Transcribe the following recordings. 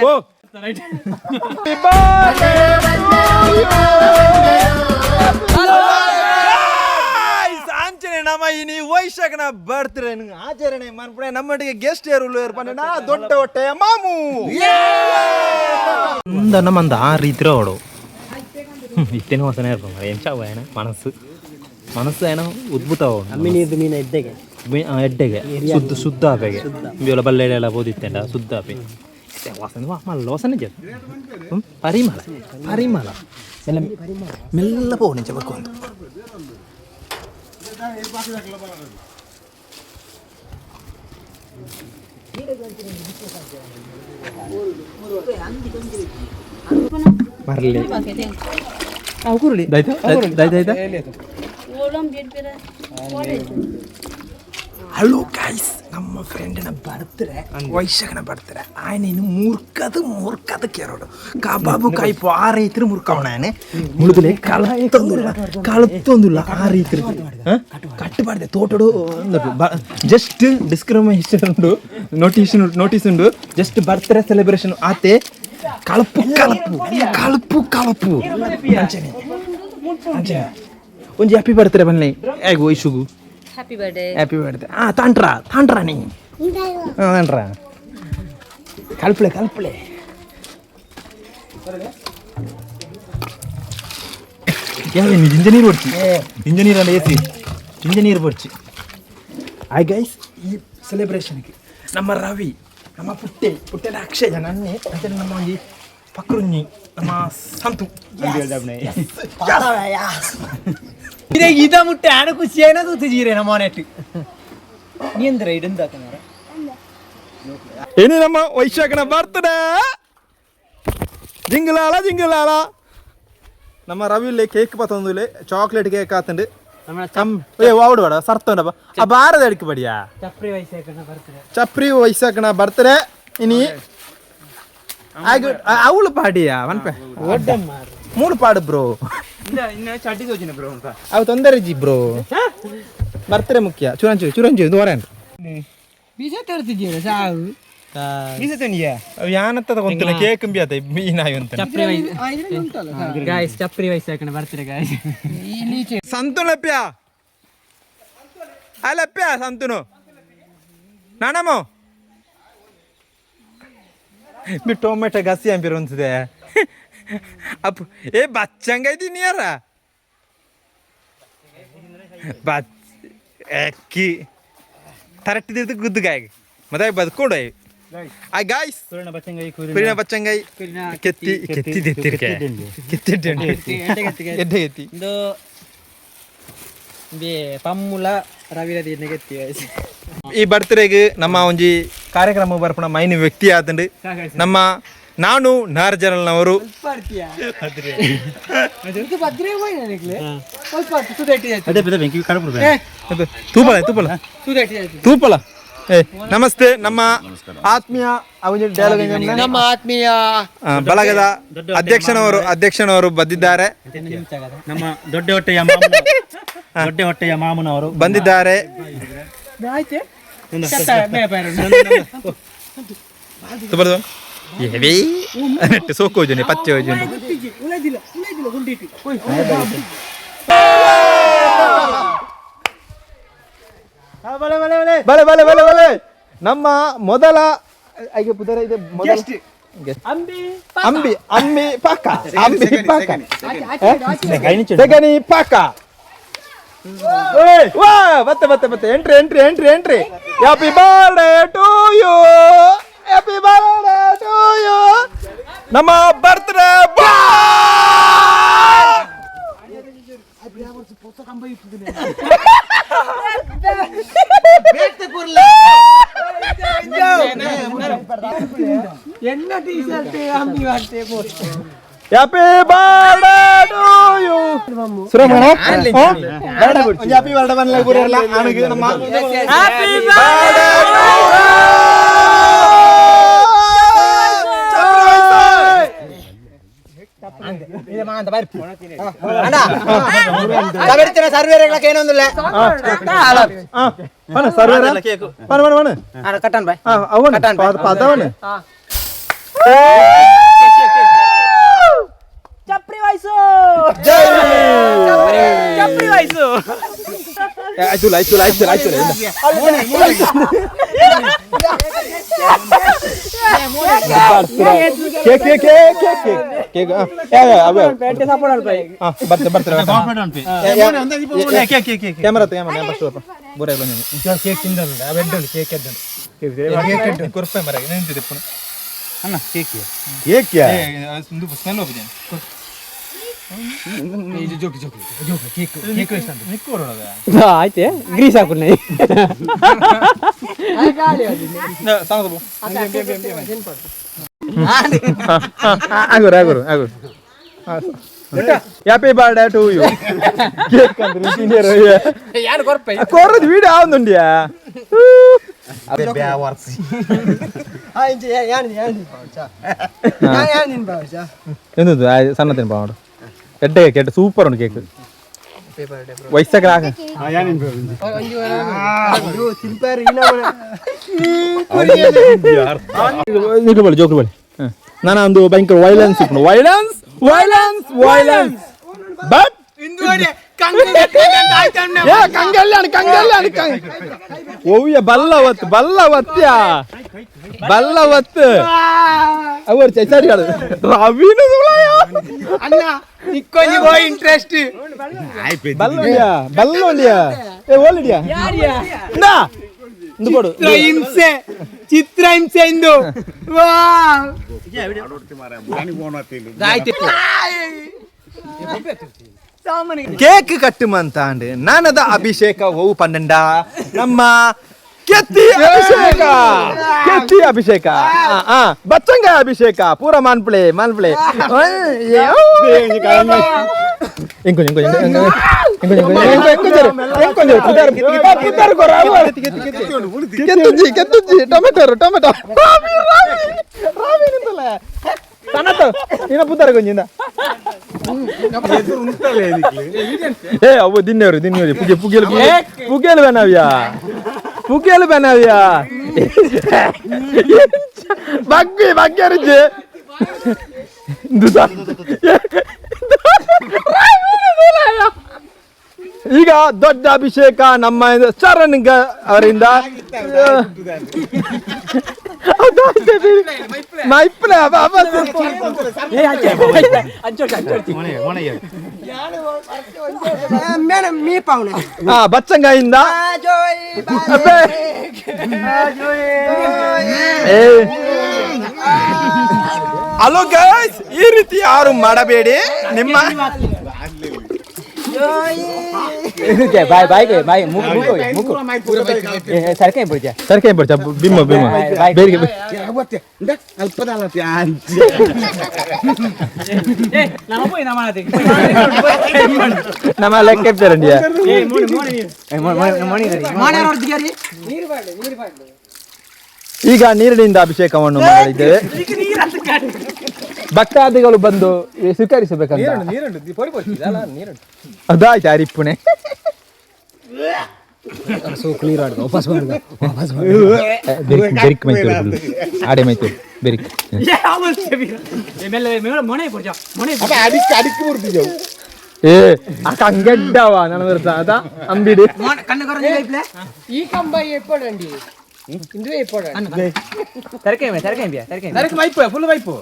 ಓ ಅಂಚನೆ ನಮ್ಮ ಇನಿ ವೈಶಾಖನ ಬರ್ತ್ಡೇ ಆಚರಣೆ ಮನ್ಪುಣೆ ನಮ್ಮೊಟ್ಟಿಗೆ ಗೆಸ್ಟ್ ಯಾರು ಉಳ್ಳೇರು ಪಂಡ ದೊಡ್ಡ ಹೊಟ್ಟೆಯ ಮಾಮು. ನಮ್ಮ ಆ ರೀತಿ ಅವಳು ಇತ್ತೇನು ಹೊಸನೇ ಇರ್ಬೋದು ಎಂಚ ಏನ ಮನಸ್ಸು ಮನಸ್ಸು ಏನೋ ಉದ್ಭುತ. ಮೀನಿದ್ದು ಮೀನ ಇದ್ದೆಗೆ. ಎಡ್ಡೆಗೆ ಶುದ್ಧ ಶುದ್ಧ ಆಪೆಗೆ ಇವೆಲ್ಲ ಬಲ್ಲೆಡೆ ಎಲ್ಲ ಬೋದಿತ್ತೆಂಡ ಶುದ್ಧ ಆಪೆ ವಾಸನೆ ವಾ ಮಲ್ಲ ವಾಸನೆ ಜ ಪರಿಮಳ ಪರಿಮಳ ಮೆಲ್ಲ ಮೆಲ್ಲ ಪೋಣೆ ಚಬಕು ಅಂತ. ಬರಲಿ. ದಾಯ್ತಾ. ಹಲೋ ಗೈಸ್, ನಮ್ಮ ಫ್ರೆಂಡಿನ ಬರ್ತ್ಡೇ, ವೈಶಾಖನ ಬರ್ತ್ಡೇ. ఆయన ಇನ್ನು ಮೂರ್ಖದ ಮೂರ್ಖದ ಕೇರೋಡು ಕಬಾಬು ಕಾಯ್ಪು ಆ ರೈತರು ಮುರ್ಕವಣ. ಮುಳುಗುಲೆ ಕಳತ್ತೊಂದುಲ್ಲ ಕಳತ್ತೊಂದುಲ್ಲ ಆ ರೈತರು ಕಟ್ಟುಬಾರ್ದೆ ತೋಟಡು. ಜಸ್ಟ್ ಡಿಸ್ಕ್ರಿಮಿನೇಷನ್ ಉಂಡು, ನೋಟಿಸ್ ನೋಟಿಸ್ ಉಂಡು. Just birthday celebration ಆತೆ. ಕಳಪು ಕಳಪು ಕಳಪು ಕಳಪು. ಅಂಚನೆ ಅಂಚನೆ ಒಂಜಿ ಹ್ಯಾಪಿ ಬರ್ತ್ಡೇ ಬನ್ನಿ ಹೇಗೆ ವೈಶುಗು. Happy birthday. Happy birthday. ಆ ತಾಂಟ್ರಾ ತಾಂಟ್ರಾ ನೀ ತಾಂಟ್ರಾ. ಕಲ್ಪಲೆ ಕಲ್ಪಲೆ. ಇಂಜಿನಿಯರ್ ಬಡ್ಚಿ ಇಂಜಿನಿಯರ್ ಅಲ್ಲ ಎಸಿ ಇಂಜಿನಿಯರ್ ಬಡ್ಚಿ. ಹಾಯ್ ಗೈಸ್, ಈ ಸೆಲೆಬ್ರೇಷನ್ಗೆ ನಮ್ಮ ರವಿ, ನಮ್ಮ ಪುಟ್ಟೆ, ಪುಟ್ಟೆನ ಅಕ್ಷಯ ನನ್ನೆ ಅಂಚನೆ ನಮ್ಮ ಒಂಜಿ ಪಕ್ರುಂಜಿ ನಮ್ಮ ಸಂತು. ಇದ ಮುಟ್ಟೆ ಆನ ಖುಷಿ ಆಯ್ನ ತೂತು ಜೀರೆ ನಮ್ಮ ಮನೆಟ್ ನೀಂದ್ರ ಇಡಂದಾಕನಾರ. ಇನ್ನು ನಮ್ಮ ವೈಶಾಖನ ಬರ್ತ್ಡೇ. ಜಿಂಗಲಾಲ ಜಿಂಗಲಾಲ. ನಮ್ಮ ರವಿ ಕೇಕ್ ಪತ್ತೊಂದುಲೆ, ಚಾಕ್ಲೇಟ್ ಕೇಕ್ ಆತಂಡು. ಏ ವಾವಡು ಬೇಡ ಸರ್ತೊಂಡಪ್ಪ ಆ ಬಾರದ ಅಡಿಕೆ ಬಡಿಯಾ. ಚಪ್ರಿ ವಯಸ್ಸಾಕನ ಬರ್ತಾರೆ. ಚಪ್ರಿ ವೈಶಾಖನ ಬರ್ತ್ಡೇ ಇನಿ ಅವಳು ಪಾಡಿಯಾ ಮನ್ಪೆ ಮೂರು ಪಾಡು ಬ್ರೋ. ಚಡ್ಡಿ ಸೋಚಿನ ಬ್ರೋ. ಅವು ತೊಂದರೆ G bro, birthday ಮುಖ್ಯ. ಚುರಂಚು ಚುರಂಚು ಇದು ವರೇನ್. ಬೀಜ ತರ್ತಿದ್ದೀರ ಸಾವು. ಯಾನತ್ತದ ಗೊತ್ತಿಲ್ಲ, ಕೇಕ್ ಅಂಬಿ ಆತ ಮೀನಾಯಿ ಅಂತ. ಚಪ್ರಿ ವಯಸ್ಸು ಗಾಯ್ಸ್, ಚಪ್ರಿ ವಯಸ್ಸಾಕಣ ಬರ್ತಾರೆ ಗಾಯ್ಸ್. ಸಂತುನಪ್ಯ ಅಲ್ಲಪ್ಯ ಸಂತುನು ನಾನಮ್ಮ ಮಿ ಟೊಮೆಟೊ ಗಸಿ ಅಂಬಿರು ಅನ್ಸುದೆ ಅಪ್ಪ. ಏ ಬಚ್ಚಂಗ ಇದ್ದೀನಿ ಯಾರ ಬಚ್ ಅಕ್ಕಿ ತರಟ್ಟಿದ್ದು ಗುದ್ದುಗಾಯ ಮತ್ತೆ ಬದುಕೊಂಡು. ಆ ಗಾಯ್ಸ್, ಕುರಿನ ಬಚ್ಚಂಗೈ ಕೆತ್ತಿ ಕೆತ್ತಿ ದೆತ್ತಿರ್ಕೆ ಕೆತ್ತಿ ಎಡ್ಡೆ ಕೆತ್ತಿ. ಇಂದು ಬೇ ಪಮ್ಮುಲ ರವಿರ ದಿನ ಗಾಯ್ಸ್. ಈ ಬರ್ತ್ಡೇಗೆ ನಮ್ಮ ಒಂಜಿ ಕಾರ್ಯಕ್ರಮ ಬರ್ಪುಣ ಮೈನ್ ವ್ಯಕ್ತಿ ಆತಂಡು ನಮ್ಮ ನಾನು ನಾರ್ಜನಲ್ನವರು. ತೂಪಲ ತೂಪಲ ತೂಪಲ. ಏ ನಮಸ್ತೆ, ನಮ್ಮ ಆತ್ಮೀಯ ಡೈಲಾಗ್. ನಮ್ಮ ಆತ್ಮೀಯ ಬಳಗದ ಅಧ್ಯಕ್ಷನವರು ಅಧ್ಯಕ್ಷನವರು ಬಂದಿದ್ದಾರೆ. ನಮ್ಮ ದೊಡ್ಡ ಹೊಟ್ಟೆಯ ಮಾಮನ, ದೊಡ್ಡ ಹೊಟ್ಟೆಯ ಮಾಮನವರು ಬಂದಿದ್ದಾರೆ. ಆಯ್ತು. ತುಬರ್ದು ಎವಿ ನೆಟ್ಟು ಸೋಕು ಹೋಜುನಿ ಪಚ್ಚೆ ಹೋಜುನಿ. ಬಲೆ ಬಲೆ ಬಲೆ ಬಲೆ. ನಮ್ಮ ಮೊದಲ ಐಗೆ ಪುದರ ಇದೆ ಮೊದಲ ಅಂಬಿ. ಅಂಬಿ ಅಂಬಿ ಪಾಕ ಅಂಬಿ ಪಾಕ ಸೆಗಣಿ ಪಾಕ. ವಾ ಬತ್ತೆ ಬತ್ತೆ ಬತ್ತೆ. Entry entry entry entry. Happy birthday to you, happy birthday to you. ನಮ್ಮ ಬರ್ತ್ಡೇ. ಎನ್ನ ಟೀ ಶರ್ಟ್ ಅಂಬಿ ಮಾಡ್ತೆ. Happy birthday to you ಸುರಮಣ. Happy birthday ಬನ್ಲ ಗುರಲ್ಲ ಆನುಗೆ ನಮ್ಮ happy birthday to you. ಆಯ್ತೆ ಗ್ರೀಸ್ ಹಾಕು ಆಗುರು ಆಗುರು ಆಗುರು happy birthday to you. Cake ಅಂದ್ರೆ senior ಕೊರದು video ಆവുಂದುಂಡಿಯಾ. ಎಂತದ್ದು ಸಣ್ಣ ತಿನ್ಪ ಮಾಡು. ಎಡ್ಡೆ ಕೇಕ್ ಎಡ್ಡೆ ಸೂಪರ್ ಉಂಟು ಕೇಕ್. ವಯಸ್ಸಾಗ ನಿಲ್ಲು ಬಳಿ ಜೋಕ್ರು ಬಳಿ. ನಾನು ಒಂದು ಭಯಂಕರ ವೈಲೆನ್ಸ್ ಇಪ್ಪು, violence violence violence but ಕಂಗಲ್ಯಾಣ ಕಂಗಲ್ಯಾಣ ಓವಿಯ ಬಲ್ಲವತ್ ಬಲ್ಲವತ್ಯ ಬಲ್ಲವತ್ ಅವರು ಚೈಚಾರಿಗಳು ರವಿನ ಇಂಟ್ರೆಸ್ಟ್ ಬಲ್ಲೊಂಡಿಯಾ ಬಲ್ಲೊಂಡಿಯಾ ಏ ಓಲಿಡಿಯಾ ಇಂದಾ ಇಂದು ಕೊಡು. ಹಿಂಸೆ ಚಿತ್ರ ಹಿಂಸೆ ಇಂದು ಕೇಕ್ ಕಟ್ಟುಮಂತಾಂಡ್ ನಾನದ ಅಭಿಷೇಕ ಓವು ಪನ್ನಂಡ ನಮ್ಮ ಕೆತ್ತಿ ಅಭಿಷೇಕ ಕೆತ್ತಿ ಅಭಿಷೇಕ ಬಚ್ಚಂಗ ಅಭಿಷೇಕ ಪೂರ ಮಾನ್ಪ್ಳೆ ಮಾನ್ಪ್ಳೆ ಇಂಕೊಂಜ ಇಂಕೊಂಜ ಇಂಕೊಂಜ ಕೆತ್ತುಜಿ ಕೆತ್ತುಜಿ ಟೊಮೆಟೊ ಟೊಮೆಟೊ ರಾವಿ ರಾವಿ ರಾವಿ ನಿಂತಲ್ಲ ಸಣ್ಣತ ನಿನ್ನ ಪುತ್ತಾರ ಕೊಂಜಿಂದ ಏ ಅವು ದಿನ್ನೇವರು ದಿನ್ನೇವರು ಪುಗೆ ಪುಗೆಲು ಪುಗೆಲು ಬೇನವ್ಯಾ ಪುಗೆಲು ಬೇನವ್ಯಾ ಬಗ್ಗಿ ಬಗ್ಗಿ ಅರಿಜಿ ಈಗ ದೊಡ್ಡ ಅಭಿಷೇಕ ನಮ್ಮ ಚರಣ್ ಅವರಿಂದ ಬಚ್ಚಂಗಾಯಿಂದ ಹಲೋ ಗೈಸ್, ಈ ರೀತಿ ಯಾರು ಮಾಡಬೇಡಿ. ನಿಮ್ಮ ಬಾಯ್ ಬಾಯ್ ಬಾಯ್ ಮುಕ್ಕು ಮುಕ್ಕು ಸರಕೆ ಬಿಡ್ತೀಯ ಸರಕೆ ಬಿಡ್ತೀಯ ಬಿಮ್ಮ ಬಿಮ್ಮ ಬೇರೆ ನಮ್ಮ ಲೆಕ್ಕ ಇರ್ತಾರಂಡಿಯ. ಈಗ ನೀರಿನಿಂದ ಅಭಿಷೇಕವನ್ನು ಮಾಡಲಿದ್ದೇವೆ. ಭಕ್ತಾದಿಗಳು ಬಂದು ಸ್ವೀಕರಿಸಬೇಕಂತ ಅದಾಯ್ತು ಅರಿಪ್ಪುನೆ. ಬೆರಿಕ್ ಮೈತೂರು ಆಡೆ ಮೈತೂರು ಬೆರಿಕ್. ಏ ಆ ಕಂಗೆಡ್ಡವ ನನ್ನ ಬರ್ತಾ ಅದ ಅಂಬಿಡಿ ಈ ಕಂಬ ಎಪ್ಪడంಡಿ ಇಂದುವೆ ಎಪ್ಪడంಡಿ ತರಕೆ ತರಕೆ ತರಕೆ ತರಕೆ ಮೈಪು ಫುಲ್ ಮೈಪು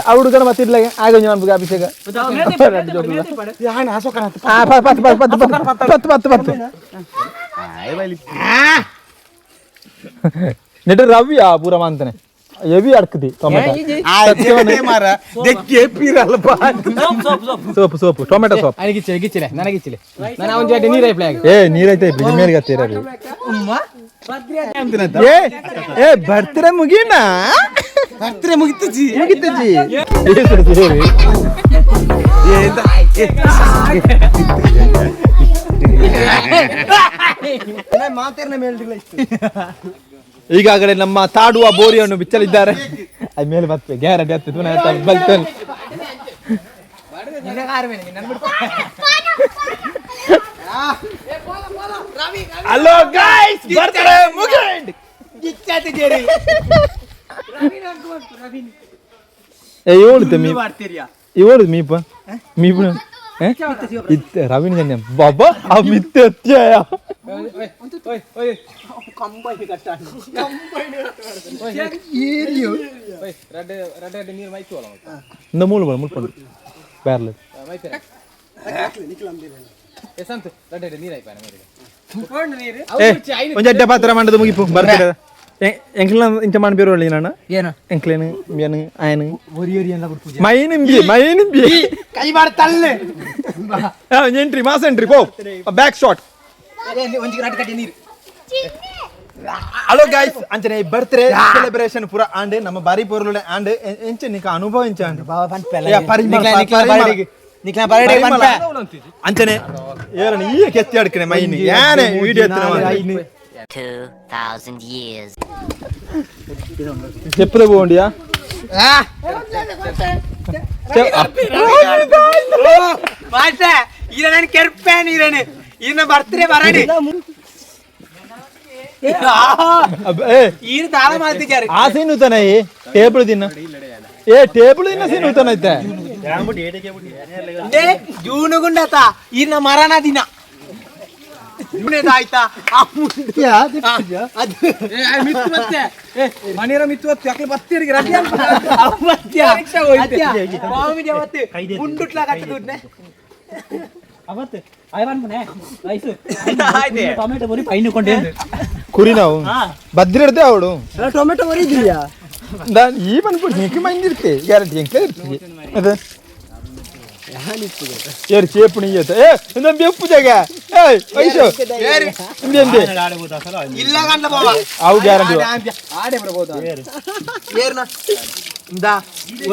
ಆ ಹುಡುಗನ ಮತ್ತೆ ಇಡ್ಲಾಗ ಆಗ ನಮ್ಗೆ ಅಭಿಷೇಕ ಪತ್ತು ಪತ್ತು ಪತ್ತು ಪತ್ತು ಪತ್ತು ನೆಟ ರವಿ ಆ ಪೂರ ಅಂತಾನೆ ಎವಿ ಅಡ್ಕದಿ tomato soap soap tomato soap. ಏ ನೀರೈತೆ ಮೇಲ್ಗತ್ತೆ ರವಿ. ಏ ಏ ಬರ್ತಾರೆ ಮುಗಿನ ಬರ್ತಾರೆ ಮುಗಿತಜಿ ಮುಗಿತಜಿ. ಈಗಾಗಲೇ ನಮ್ಮ ತಾಡುವ ಬೋರಿಯನ್ನು ಬಿಚ್ಚಲಿದ್ದಾರೆ. ಅದು ಮೇಲೆ ಬತ್ತೆ ಗ್ಯಾರಂಟಿ ಹತ್ತು ಬಲ್ತೇನೆ. ನಿನ್ನ ಕಾರ್ ಮೇಲೆ ನಿನ್ನ ಬಿಡ್ತಾ. Hello guys, birthday ಮುಗಿಂಡ್. ಗಿಚ್ಚಾತೆ ಜೇರಿ. ಏ ಏಳುತ್ತೆ ಮೀ ಮಾಡ್ತೀರಿಯಾ? ಏಳು ಮೀಪ ಮೀಪ ಇತ್ತೆ ರವಿನ ಜನ ಬಾಬಾ ಆ ಮಿತ್ತೆ ಅತ್ಯಾಯ. ಇಂದ ಮೂಳು ಬರ ಮುಳ್ಕೊಂಡು ಬೇರ್ಲ. ಏ ಒಂಜಿ ಅಡ್ಡ ಪಾತ್ರ ಮಂಡದ ಮುಗಿಪು ಬರ್ತಾರೆ. ಎಂಕ್ಲ ಇಂಚ ಮಾಡಿ ಬೇರೆ ನಾನು. ಏನು? ಎಂಕ್ಲೇನು ಏನು ಆಯನು. ಒರಿ ಒರಿ ಎಲ್ಲ ಬಿಡ್ಪೂಜೆ. Main ಇಂಬಿ main ಇಂಬಿ. ಕೈ ಬಾಡ ತಲ್ಲೆ. Entry mass entry ಪೋ ಬ್ಯಾಕ್ ಶಾಟ್. ಒಂಜಿ ರಡ್ ಕಟ್ಟಿ ನೀರು. ಹಲೋ ಗೈಸ್, ಅಂಚನೆ ಬರ್ತ್ಡೇ ಸೆಲೆಬ್ರೇಷನ್ ಪೂರ ಆಂಡ್ ನಮ್ಮ ಬಾರಿ ಪೊರ್ಲುಡೆ ಆಂಡ್ ಎಂಚ ನಿಕ ಅನುಭವ ಎಂಚ ಆಂಡ್? ಬಾಬಾ ಪನ್ಪೆಲ್ಲ. ಯಾ, ಪರಿಮಳ, ಪರಿಮಳ. ನಿಕ್ಲ ಬರಡೆ ಪನ್ಪೆ. ಅಂಚನೆ ಏರಣ ಈ ಕೆತ್ತಿ ಅಡ್ಕನೆ ಮೈನ್ ಯಾನೆ ವಿಡಿಯೋ ಎತ್ತಿನ. 2,000 years. చెప్పులే పోండియా. ಮಾಸ್ಟರ್, ಈರ ನಾನು ಕೆರ್ಪೇನ್ ಈರನೆ. ಈರನ ಬರ್ತ್ಡೇ ಬರಡಿ. ఏ ಈರ ದಾಳ ಮಾಡ್ತಿದ್ದಾರೆ. ఆ సీన్ అవుతానాయి టేబుల్ తిన్న ఏ టేబుల్ తిన్న సీన్ అవుతానైతే. ಏ ಜೂನುಗುಂಡತ ಈರ್ನ ಮರಣ ದಿನ ಜೂನೇದಾಯ್ತಾ? ಆ ಮುಂಡು. ಆ, ಅದು. ಅವ್ ಬತ್ತ್ಯಾ? ಅತ್ಯಾ, ಕಾಮಿಡಿ ಅವತ್ತು. ಮುಂಡುಟ್ಲ ಕಟ್ಟುದುಡ್ನೆ. ಆಯ್ತೆ. ಕುರಿನಾವು ಬದ್ರಿಡ್ದೆ ಅವಳು. ಟೊಮೆಟೊ ಬರೀದ್ರಿಯಾ? ಈ ಪನ್ಪುಡಿ ನಿಂಗೆ ಮಂದಿರ್ತೆ ಗ್ಯಾರಂಟಿ ಎಂಕ್ಲೇ ಇರ್ತಿದೆ ಅದೇ ಏರು ಚೇಪು ನೀ ಏ ಇಂದ ಬೆಪ್ಪು ಜಾಗ ಏಯ್ ಐಶು ಇಂದೆ ಇಂದೆ. ಇಲ್ಲ ಗಂಡ್ಲ ಬಾವ. ಅವು ಗ್ಯಾರಂಟಿ. ಏರ್ನ? ಇಂದಾ,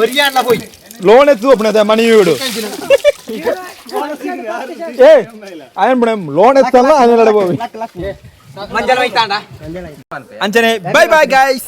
ಒರಿಯಾನ್ಲ ಪೋಯ್. ಲೋನ್ ಎತ್ತು ಒಪ್ಪಣೆ ಮಣಿ వీడు ఏ ఆయన లోన్ ఎత్తಲ್ಲ ఆయన పోయి. ಮಂಜಲ್ ಒಯ್ತಾಂಡ. ಅಂಚನೆ bye bye guys.